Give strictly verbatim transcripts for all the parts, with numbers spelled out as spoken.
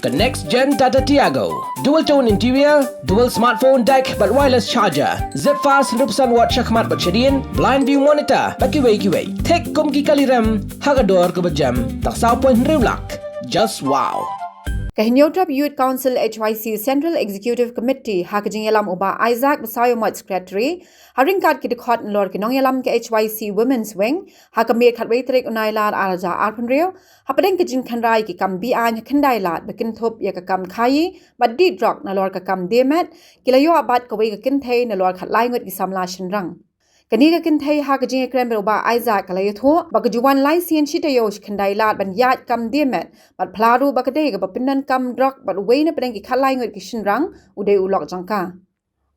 Ka next gen Tata Tiago. Dual tone interior, dual smartphone deck bad wireless charger. Zip fast hynriewphew san watt shakhmat bad shadien, blind view monitor bad kiwei kiwei. Thik kum ki kali rem ha ka dor kaba jem, tang saw point hynriew lak. Just wow. Ka Hynñiewtrep Youth Council H Y C Central Executive Committee ha ka jingïalam u Bah Isaac Basaiawmoit, Secretary, ha ryngkat ki dkhot nalor ki nongïalam ka H Y C Women's Wing, ha ka miet khatwei tarik u Nailar ar hajar arphew hynriew, hapdeng ka jingkhynra ïa ki kam be-aiñ ha Khyndailad ba kynthup ïa ka kam khaïi bad dih drok nalor ka kam die met, ki la ïoh bat kawei ka kynthei nalor khatlai ngut ki samla shynrang. Kane ka kynthei ha ka jingïakren bad u Bah Isaac ka la ïathuh ba ka ju wan lai sien shi taïew sha Khyndailad ban ïaid kam die met, bad phla ruh ba ka dei kaba pyndonkam drok bad uwei na pdeng ki khatlai ngut ki shynrang u dei u lok jong ka.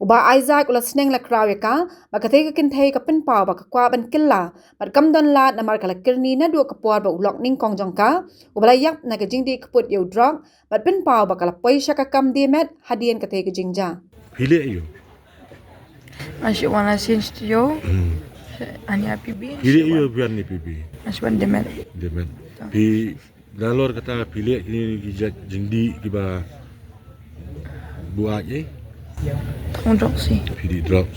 U Bah Isaac u la sneng la khraw ïa ka ba katei ka kynthei ka pynpaw ba ka kwah ban kylla bad kam don lad namar ka la kyrni naduh ka por ba u lok nyngkong jong ka uba la ïap na ka jingdih kput ïa u drok, bad pynpaw ba ka la poi sha ka kam die met hadien katei ka jingjia. Phi leh aiu? Nga shu wan la sien shi taïew. Hmm. Ani a P B. Phi leh aiu, phi wan i P B? Nga shu wan die met. Die met. Phi, nalor kata phi leh kine ki jait jingdih kiba buaid, eh? Tang drok shi. Phi dih drok.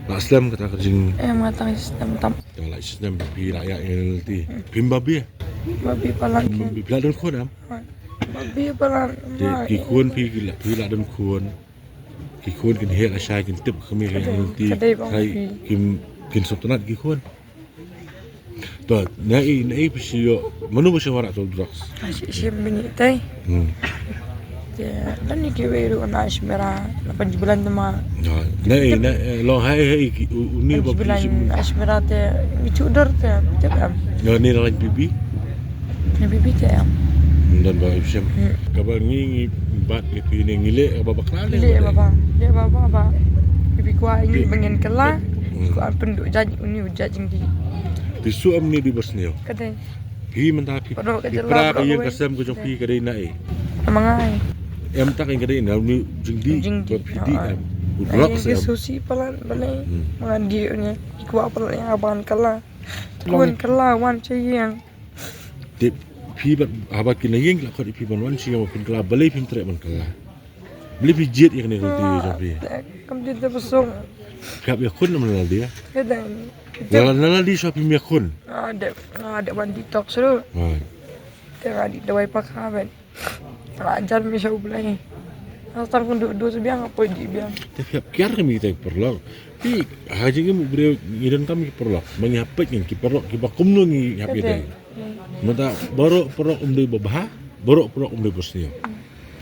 La slem kata ka jing. Eh, ma tang slem tam. Tang la slem, phi la ïa ïa ti. Phim babe? Babe palat. Phim babe, phi la don khun em? Babe palat. Te ki khun phi ki la, phi la don khun. Ki khun kin heh lashai, kin tip ka kmie ka ïa ti. Ka dei bang phi. Kin, kin sngewtynnat ki khun. To, naei, naei phi shu ïoh, mano ba shu wanrah to drugs? Nga shu shim bniah tei. Hmm. Te don ïa kiwei ruh na Ashmira, na Panjbilan te ma. Naei, naei, long hai, hai, ki, u-, uni ba phi shim. Panjbilan, Ashmira te ngi shu dur te, te em. Nga ni na lain P B? Ni P B te em. Don ba phi shim. Hmm. Kaba ngi, ngi bat ngi phi ni ngi leh kaba bakla ni. Leh ba ba, leh ba ba ba. Phi kwah ngi ba ngin kylla. Hmm. Kwah pynduh jait uni u jait jingdih. Te shu em ni dei ba sniew. Ka dei. Phi mynta phi, phi pra ka ïing ka sem ka jong phi ka dei naei? Namar nga ai. Em, tak ka dei na uni jingdih. Jingdih, ba phi dih em. U drugs em. Ki susi palat balei. Hmm. Ma nga dih uni. Ki kwah palat ïa ban kylla. Wan kylla wan sha ïing. Te phi ba haba ki na ïing la khot ïa phi ban wan sha ïing ban kylla, balei phim treh ban kylla? Balei phi jied ïa kane ka lynti jong phi? Kam jied da ba suk. Phi hap ïakhun ne em na lade? Ka dei. Na la, na lade shuwa phim ïakhun? Nga dep, nga dep wan detox ruh. Te nga dih dawai pakha bad nga jan mi sha U Blei. Nga tang khun duh duh biang, nga poi dih biang. Te phi hap kiar ka mi te paralok. Phi ha jingim u briew ngi donkam ki paralok. Ma ngi hap peit ngi ki paralok kiba kumno ngi hap ïadei. Mynta baroh paralok um dei ba bha, baroh paralok um dei ba sniew.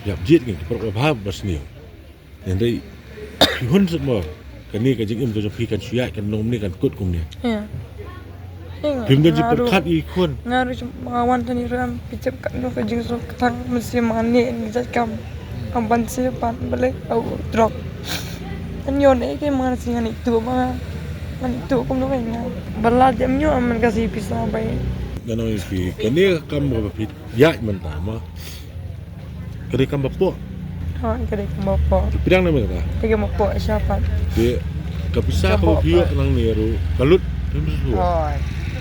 Ïap jied ngi ki paralok ba bha ba sniew. Hynrei phi hun sut mo, kane ka jingim ka jong phi kan shu ïaid, kan long kumne, kan kut kumne. Phim don jingpyrkhat ïa ki khun. Nga ruh shu ma wan tani ruh em, phi tip katno ka jingsuk ka tang mynsiem ma ngi ngi jait kam. Kam ban siew pat balei ka u drok. Kan ïoh ne ke ma ngi ngan ïathuh ba ngan ïathuh kumno ba ngan. Ba la jem ïoh man ka shi pisa bai. Ngan ong ïa phi, kane ka kam ba phi ïaid mynta ma. Ka dei kam ba poh. Ha, ka dei kam ba poh. Phi dang na mynta? Ka dei kam ba poh sha pat. Te ka pisa kaba phi ïoh nangne ruh ka lut.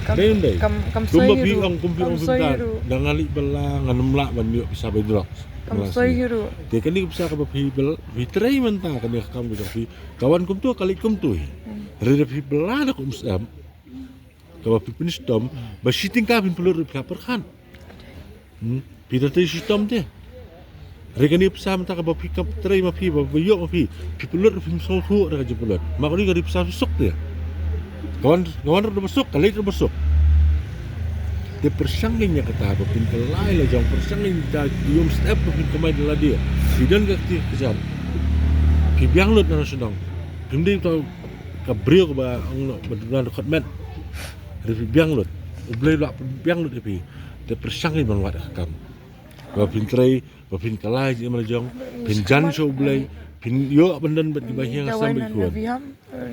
Dei, dei. Kam, kam soi ruh. Kum ba phi ong, kum phi ong mynta. Ngan leit bylla, ngan ym lah ban ïoh pisa bai drok. Kam soi ruh. Te kane ka pisa kaba phi bylla, phi trei mynta kane ka kam ka jong phi. Ka wan kumto, ka leit kumto hi. Hmm. Hynrei da phi bylla da ka umsyep. Kaba phi pynshitom, ba shi tyngka phin pynlut ruh phi hap pyrkhat. Hmm. Phi da trei shitom te. Hynrei kane ka pisa mynta kaba phi kam trei ma phi, ba, ba ïoh ma phi. Phi pynlut ruh phim sngewthuh da ka jingpynlut. Ma kane ka dei pisa suk te. Ka wan, ka wan ruh da ba suk, ka leit ruh ba suk. Te pyrshang ïa kata ba phin kylla ïa la jong, pyrshang ïa kata ïa u umsyep ba phin kamai da lade. Phi don ka kti ka jan. Phi biang lut na shnong. Phim dei uta ka briew kaba ong noh ba duna dkhot met. Hynrei phi biang lut. U Blei u la biang lut ïa phi. Te pyrshang ïa ban wad ka kam. Ba phin trei, ba phin kylla ïa la jong, phin jan sha U Blei, phin ïoh ban don bad kiba ïeng ha sem bad ki khun. Em,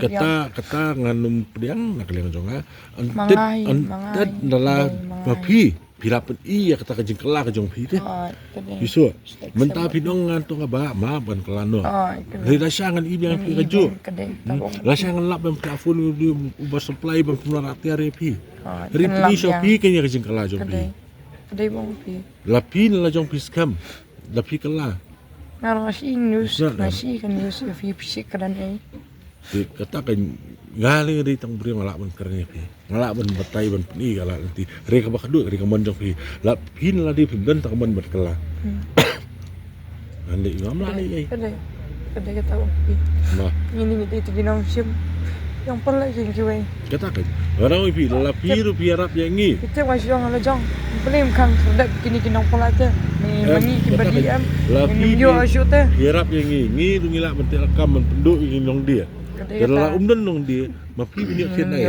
kata, kata ngan ym pdiang na ka liang jong nga. Ynda, ynda la ma phi. Phi la pyni ïa kata ka jingkylla ka jong phi te. Phi shu. Mynta phi ong ngan to nga ba ma ban kylla noh. Hynrei lashai ngan i biang phi kajuh. Lashai ngan lap ban phi phone uba supply ban pynlong atiar ïa phi. Hynrei phi shu phi kane ka jingkylla jong phi. Ka dei ba ong phi. La phi ne la jong phi skhem. La phi kylla. Nga ruh nga shu news, nga shu ka news ïa phi phi shu kren ei. Te kata ka nga leh dei tang briew nga lah ban kren ïa phi. Nga lah ban batai ban pyni ka lad lynti. Re kaba kduh re ka mon jong phi. La phi ne la dei phi don tang ka mon ban kylla. Ngan leh ngam lah leh ei. Ka dei, ka dei kata u phi. Ba. Ngi ni ngi dei tu ki nongshim. Nongpyllait jong kiwei. Kata ka. Nga ong ïa phi la phi ruh phi ïarap ïa ngi. Kita ma shu ong la jong. Plim khang serdep kini ki nongpyllait te. Ni ma ngi ki ba dei em. La phi ïoh shu te. Ïarap ïa ngi. Ngi ruh ngi lah ban teh lakam ban pynduh ïa ngi nongdie. Ka dei kata. La um don nongdie. Ma phi phi ïoh thied ei.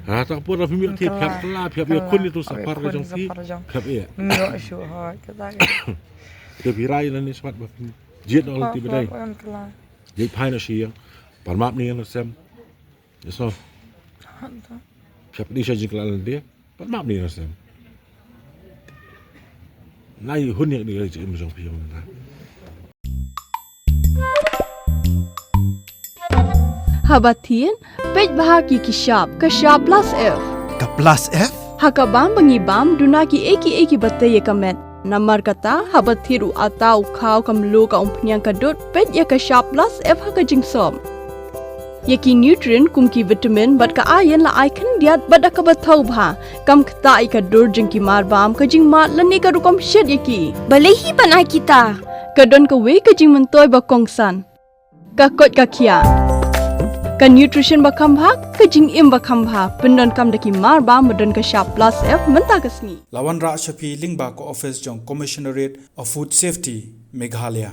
Ha ta por la phi ïoh thied phi hap kylla phi hap ïoh khun ïa tu safar ka jong phi. Phi hap ïa. Ïoh shu ha kata. Te phi rai lane smat ba phi jied ong lynti ba dei. Jied phai na shi ïang. Pan map ni na sem. Yes no. Phi hap ni sha jingkylla lynti. Pat map ni na sem. Nai hun ïa ni ka jingim jong phi ïong na. Haba thied, peit bha ki ki shap, ka shap plus F. Ka plus F? Ha ka bam ba ngi bam, duna ki ei ki ei ki ba tei ïa ka met. Namar kata, haba thied u ata u khaw ka mluh ka umphniang ka dud, peit ïa ka shap plus F ha ka jingsop. Ïa ki nutrient kum ki vitamin bad ka iron la ai khyndiat bad da kaba thaw bha. Kam ktah ïa ka dur jong ki mar bam ka jingmad lane ka rukom shet ïa ki. Balei hi ban ai kita? Ka don kawei ka jingmyntoi ba kongsan. Ka koit ka khiah. Ka nutrition ba kham bha, ka jingim ba kham bha. Pyndonkam da ki mar bam ba don ka shap plus F mynta ka sngi. La wanrah sha phi lyngba ka office jong Commissionerate of Food Safety, Meghalaya.